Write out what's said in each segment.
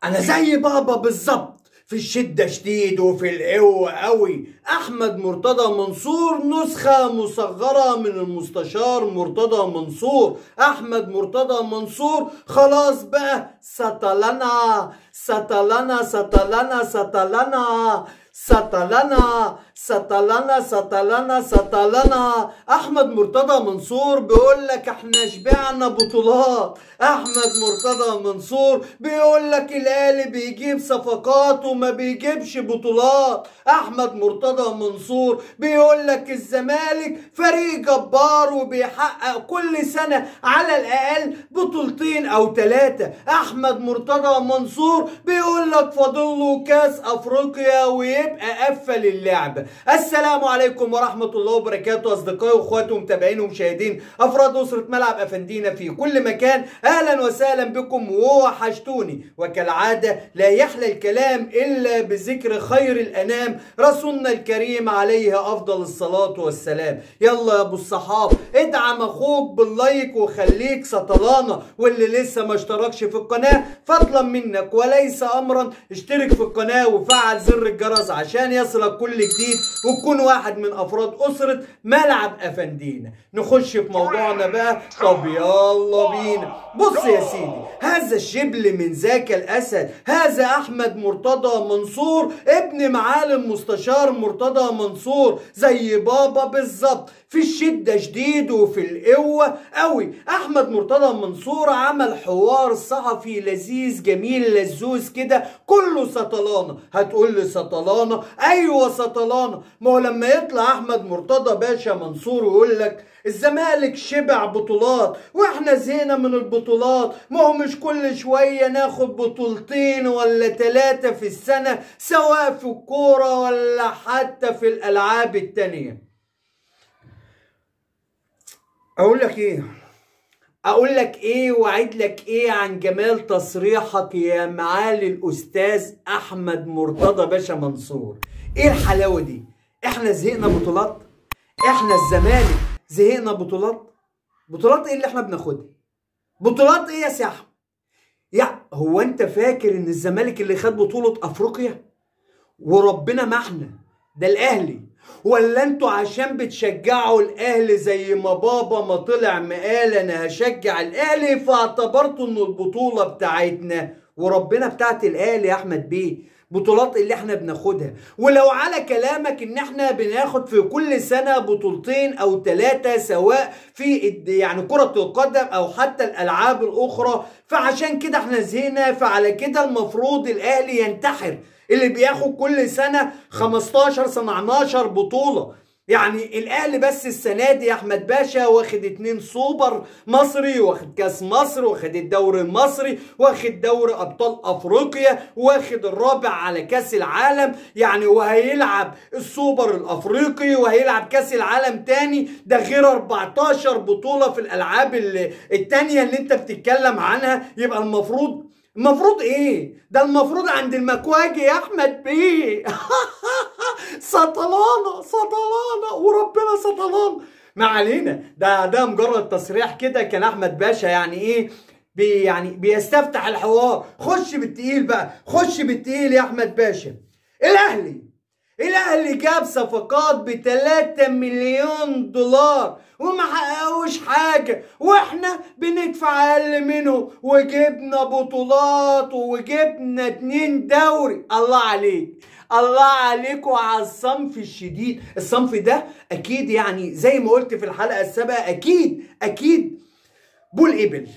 انا زي بابا بالظبط، في الشدة شديد وفي القوة قوي. احمد مرتضى منصور نسخة مصغرة من المستشار مرتضى منصور. احمد مرتضى منصور خلاص بقى سطلنا سطلنا سطلنا سطلنا سطلنا سطلنا سطلنا سطلنا. احمد مرتضى منصور بيقول لك احنا شبعنا بطولات. احمد مرتضى منصور بيقول لك الاهلي بيجيب صفقات وما بيجيبش بطولات. احمد مرتضى منصور بيقول لك الزمالك فريق جبار وبيحقق كل سنة على الاقل بطولتين او ثلاثة. احمد مرتضى منصور بيقول لك فاضل كاس افريقيا ويبقى قفل اللعبة. السلام عليكم ورحمة الله وبركاته أصدقائي وأخواتي ومتابعين ومشاهدين أفراد أسرة ملعب أفندينا في كل مكان، أهلا وسهلا بكم ووحشتوني. وكالعادة لا يحلى الكلام إلا بذكر خير الأنام رسولنا الكريم عليه أفضل الصلاة والسلام. يلا يا أبو الصحاب ادعم أخوك باللايك وخليك سطلانة، واللي لسه ما اشتركش في القناة فضلا منك وليس أمرا اشترك في القناة وفعل زر الجرس عشان يصلك كل جديد وتكون واحد من افراد اسرة ملعب افندينا. نخش في موضوعنا بقى، طب يلا بينا. بص يا سيدي، هذا الشبل من ذاك الاسد، هذا احمد مرتضى منصور ابن معالم مستشار مرتضى منصور، زي بابا بالظبط، في الشدة شديد وفي القوة قوي. احمد مرتضى منصور عمل حوار صحفي لذيذ جميل لذوذ كده كله سطلانة. هتقول لي سطلانة؟ ايوه سطلانة. ما هو لما يطلع احمد مرتضى باشا منصور ويقول لك الزمالك شبع بطولات واحنا زهقنا من البطولات، ما هو مش كل شوية ناخد بطولتين ولا ثلاثة في السنة سواء في الكورة ولا حتى في الالعاب التانية. اقول لك ايه؟ اقول لك ايه واعد لك ايه عن جمال تصريحك يا معالي الاستاذ احمد مرتضى باشا منصور؟ ايه الحلاوة دي؟ احنا زهقنا بطولات؟ احنا الزمالك زهقنا بطولات؟ بطولات ايه اللي احنا بناخدها؟ بطولات ايه يا سي احمد؟ يا هو انت فاكر ان الزمالك اللي خد بطوله افريقيا؟ وربنا ما احنا، ده الاهلي. ولا انتوا عشان بتشجعوا الاهلي زي ما بابا ما طلع ما قال انا هشجع الاهلي فاعتبرتوا ان البطولة بتاعتنا؟ وربنا بتاعت الاهلي يا احمد بيه، بطولات اللي احنا بناخدها. ولو على كلامك ان احنا بناخد في كل سنة بطولتين او ثلاثة سواء في يعني كرة القدم او حتى الالعاب الاخرى، فعشان كده احنا زهقنا. فعلى كده المفروض الاهلي ينتحر، اللي بياخد كل سنة 15 17 بطولة. يعني الاهلي بس السنة دي يا احمد باشا واخد 2 سوبر مصري، واخد كاس مصر، واخد الدوري المصري، واخد دوري ابطال افريقيا، واخد الرابع على كاس العالم، يعني وهيلعب السوبر الافريقي وهيلعب كاس العالم تاني، ده غير 14 بطوله في الالعاب التانية اللي انت بتتكلم عنها. يبقى المفروض ايه؟ ده المفروض عند المكواجي يا احمد بيه. سطلانه سطلانه وربنا سطلانه. ما علينا، ده مجرد تصريح كده كان احمد باشا يعني ايه يعني بيستفتح الحوار. خش بالتقيل بقى، خش بالتقيل يا احمد باشا. الاهلي جاب صفقات ب 3 مليون دولار وما حققوش حاجة، واحنا بندفع اقل منه وجبنا بطولات وجبنا 2 دوري. الله عليك، الله عليك وعلى الصنف الشديد. الصنف ده اكيد يعني زي ما قلت في الحلقة السابقة اكيد اكيد بول ابل.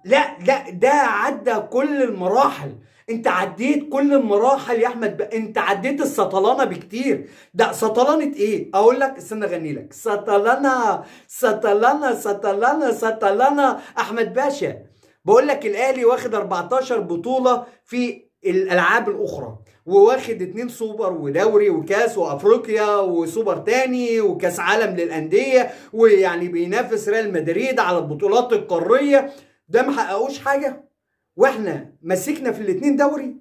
لا لا، ده عدى كل المراحل. انت عديت كل المراحل يا احمد، انت عديت السطلانه بكتير. ده سطلانه ايه؟ اقول لك استنى اغني لك سطلانه سطلانه سطلانه سطلانه. احمد باشا بقول لك الاهلي واخد 14 بطوله في الالعاب الاخرى، وواخد 2 سوبر ودوري وكاس وافريقيا وسوبر تاني وكاس عالم للاندية، ويعني بينافس ريال مدريد على البطولات القارية. ده ما حققوش حاجة واحنا مسكنا في الاثنين دوري.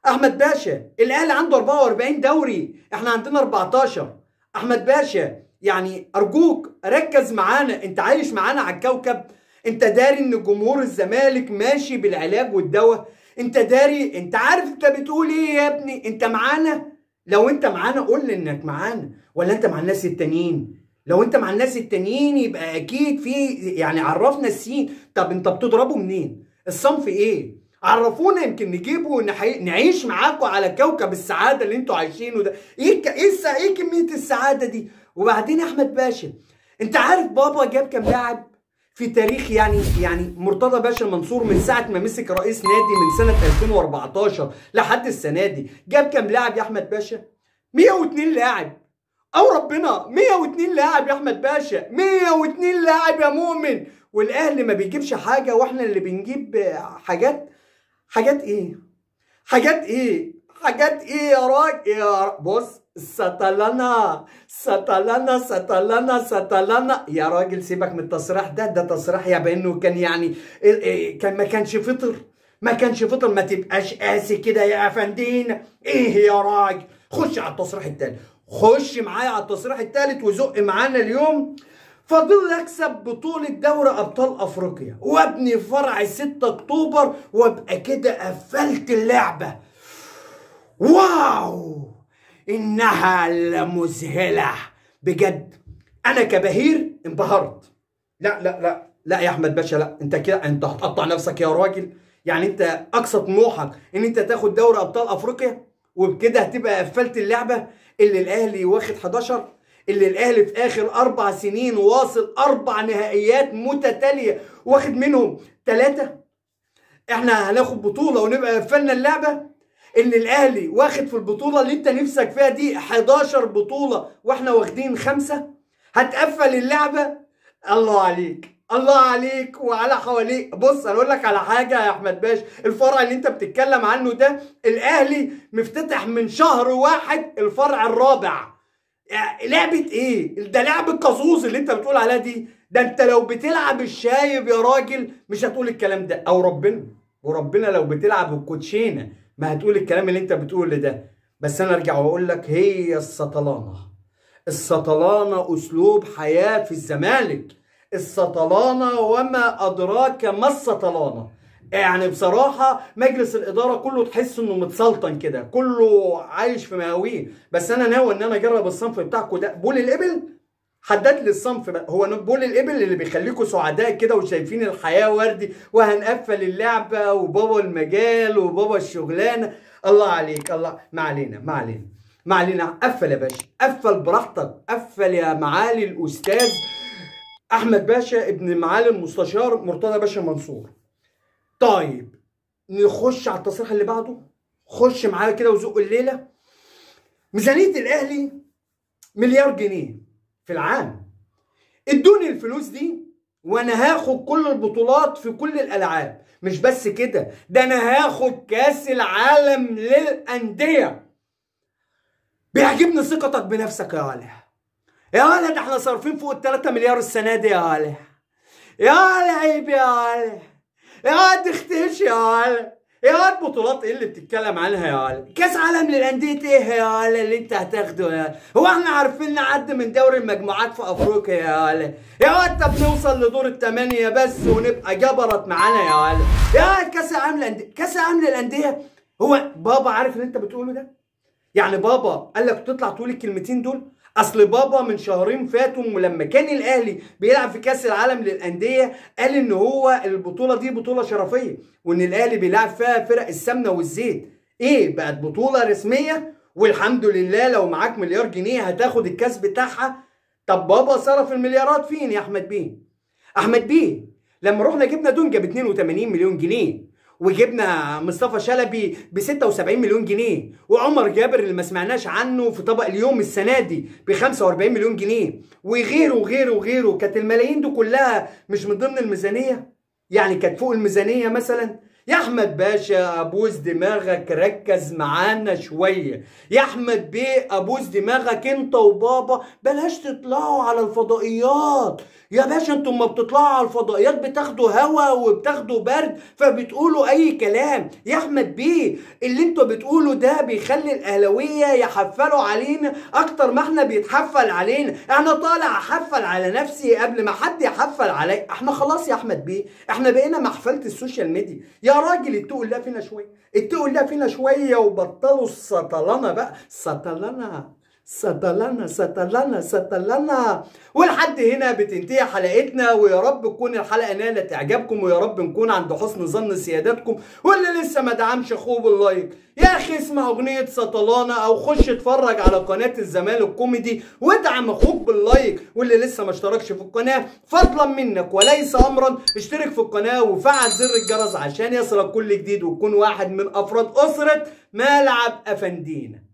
احمد باشا الاهلي عنده 44 دوري، احنا عندنا 14. احمد باشا يعني ارجوك ركز معانا، انت عايش معانا على الكوكب، انت داري ان جمهور الزمالك ماشي بالعلاج والدواء. انت داري، انت عارف انت بتقول ايه يا ابني؟ انت معانا؟ لو انت معانا قول لي انك معانا، ولا انت مع الناس التانيين؟ لو انت مع الناس التانيين يبقى اكيد في، يعني عرفنا السين. طب انت بتضربه منين؟ الصنف ايه؟ عرفونا يمكن نجيبه ونعيش معاكم على كوكب السعادة اللي انتوا عايشينه ده. ايه ايه كمية السعادة دي؟ وبعدين يا احمد باشا، انت عارف بابا جاب كام لاعب في تاريخ يعني مرتضى باشا منصور من ساعة ما مسك رئيس نادي من سنة 2014 لحد السنة دي جاب كام لاعب يا احمد باشا؟ 102 لاعب. او ربنا، 102 لاعب يا احمد باشا، 102 لاعب يا مؤمن. والاهلي ما بيجيبش حاجة واحنا اللي بنجيب حاجات. حاجات ايه؟ حاجات ايه؟ حاجات ايه يا راجل؟ يا بص، سطلانة سطلانة سطلانة سطلانة يا راجل. سيبك من التصريح ده، ده تصريح يا بانه كان يعني كان ما كانش فطر، ما كانش فطر. ما تبقاش قاسي كده يا افندينا. ايه يا راجل؟ خش على التصريح التالت، خش معايا على التصريح التالت وزق معانا اليوم. فاضل اكسب بطولة دوري ابطال افريقيا وابني فرع 6 اكتوبر وابقى كده قفلت اللعبة. واو، انها لمذهلة بجد. انا كبهير انبهرت. لا لا لا لا يا احمد باشا، لا، انت كده انت هتقطع نفسك يا راجل. يعني انت اقصى طموحك ان انت تاخد دوري ابطال افريقيا وبكده هتبقى قفلت اللعبة؟ اللي الاهلي واخد 11، اللي الاهلي في اخر 4 سنين واصل 4 نهائيات متتالية واخد منهم 3. احنا هناخد بطوله ونبقى قفلنا اللعبة؟ اللي الاهلي واخد في البطولة اللي انت نفسك فيها دي 11 بطوله واحنا واخدين 5، هتقفل اللعبة؟ الله عليك، الله عليك وعلى حواليك. بص انا اقول لك على حاجة يا احمد باشا، الفرع اللي انت بتتكلم عنه ده الاهلي مفتتح من شهر 1 الفرع الرابع. لعبه ايه ده؟ لعبه قزوز اللي انت بتقول عليها دي. ده انت لو بتلعب الشايب يا راجل مش هتقول الكلام ده، او ربنا وربنا لو بتلعب الكوتشينه ما هتقول الكلام اللي انت بتقوله ده. بس انا ارجع واقول لك، هي السطلانه، السطلانه اسلوب حياة في الزمالك. السطلانه وما ادراك ما السطلانه. يعني بصراحة مجلس الادارة كله تحس انه متسلطن كده، كله عايش في مهاويه. بس انا ناوي ان انا اجرب الصنف بتاعكم ده، بول الابل. حدد لي الصنف بقى، هو بول الابل اللي بيخليكم سعداء كده وشايفين الحياة وردي وهنقفل اللعبة وبابا المجال وبابا الشغلانة. الله عليك، الله. ما علينا ما علينا ما علينا. قفل يا باشا، قفل براحتك، قفل يا معالي الاستاذ احمد باشا ابن معالي المستشار مرتضى باشا منصور. طيب نخش على التصريح اللي بعده، خش معايا كده وزق الليلة. ميزانية الاهلي مليار جنيه في العام. ادوني الفلوس دي وانا هاخد كل البطولات في كل الالعاب. مش بس كده، ده انا هاخد كاس العالم للاندية. بيعجبني ثقتك بنفسك يا ولا، يا ولا. ده احنا صارفين فوق ال 3 مليار السنة دي يا ولا، يا ولا عيب يا ولا، يا واد اختش يا ولا، يا واد بطولات ايه اللي بتتكلم عنها يا ولا؟ كاس عالم للاندية ايه يا ولا اللي انت هتاخده يا ولا؟ هو احنا عارفين نعدي من دوري المجموعات في افريقيا يا ولا؟ يا واد طب نوصل لدور الثمانية بس ونبقى جبرت معانا يا ولا. يا واد كاس العالم للاندية، كاس العالم للاندية. هو بابا عارف اللي انت بتقوله ده؟ يعني بابا قال لك تطلع تقول الكلمتين دول؟ اصل بابا من شهرين فاتوا لما كان الاهلي بيلعب في كاس العالم للاندية قال ان هو البطولة دي بطوله شرفيه وان الاهلي بيلعب فيها فرق السمنة والزيت. ايه بقت بطوله رسمية والحمد لله لو معاك مليار جنيه هتاخد الكاس بتاعها. طب بابا صرف المليارات فين يا احمد بيه؟ احمد بيه لما رحنا جبنا دونجا ب 82 مليون جنيه، وجبنا مصطفى شلبي ب 76 مليون جنيه، وعمر جابر اللي ما سمعناش عنه في طبق اليوم السنة دي ب 45 مليون جنيه، وغيره وغيره وغيره. كانت الملايين دي كلها مش من ضمن الميزانية؟ يعني كانت فوق الميزانية مثلا؟ يا احمد باشا ابوس دماغك، ركز معانا شوية يا احمد بيه، ابوس دماغك انت وبابا، بلاش تطلعوا على الفضائيات. يا باشا انتم ما بتطلعوا على الفضائيات بتاخدوا هوا وبتاخدوا برد فبتقولوا اي كلام. يا احمد بيه اللي انتوا بتقولوا ده بيخلي الاهلاوية يحفلوا علينا اكتر ما احنا بيتحفل علينا. انا طالع احفل على نفسي قبل ما حد يحفل عليا. احنا خلاص يا احمد بيه، احنا بقينا محفله ال social media. يا راجل اتقوا الله فينا شوية، اتقوا الله فينا شوية وبطلوا السطلانه بقى، سطلانه سطلانة سطلانة سطلانة. ولحد هنا بتنتهي حلقتنا، ويا رب تكون الحلقة نالت إعجابكم، ويا رب نكون عند حسن ظن سيادتكم. واللي لسه ما دعمش أخوه بال like يا أخي اسمع أغنية سطلانة أو خش اتفرج على قناة الزمالك كوميدي وادعم أخوك بال like. واللي لسه ما اشتركش في القناة فضلا منك وليس أمرا اشترك في القناة وفعل زر الجرس عشان يصلك كل جديد وتكون واحد من أفراد أسرة ملعب أفندينا.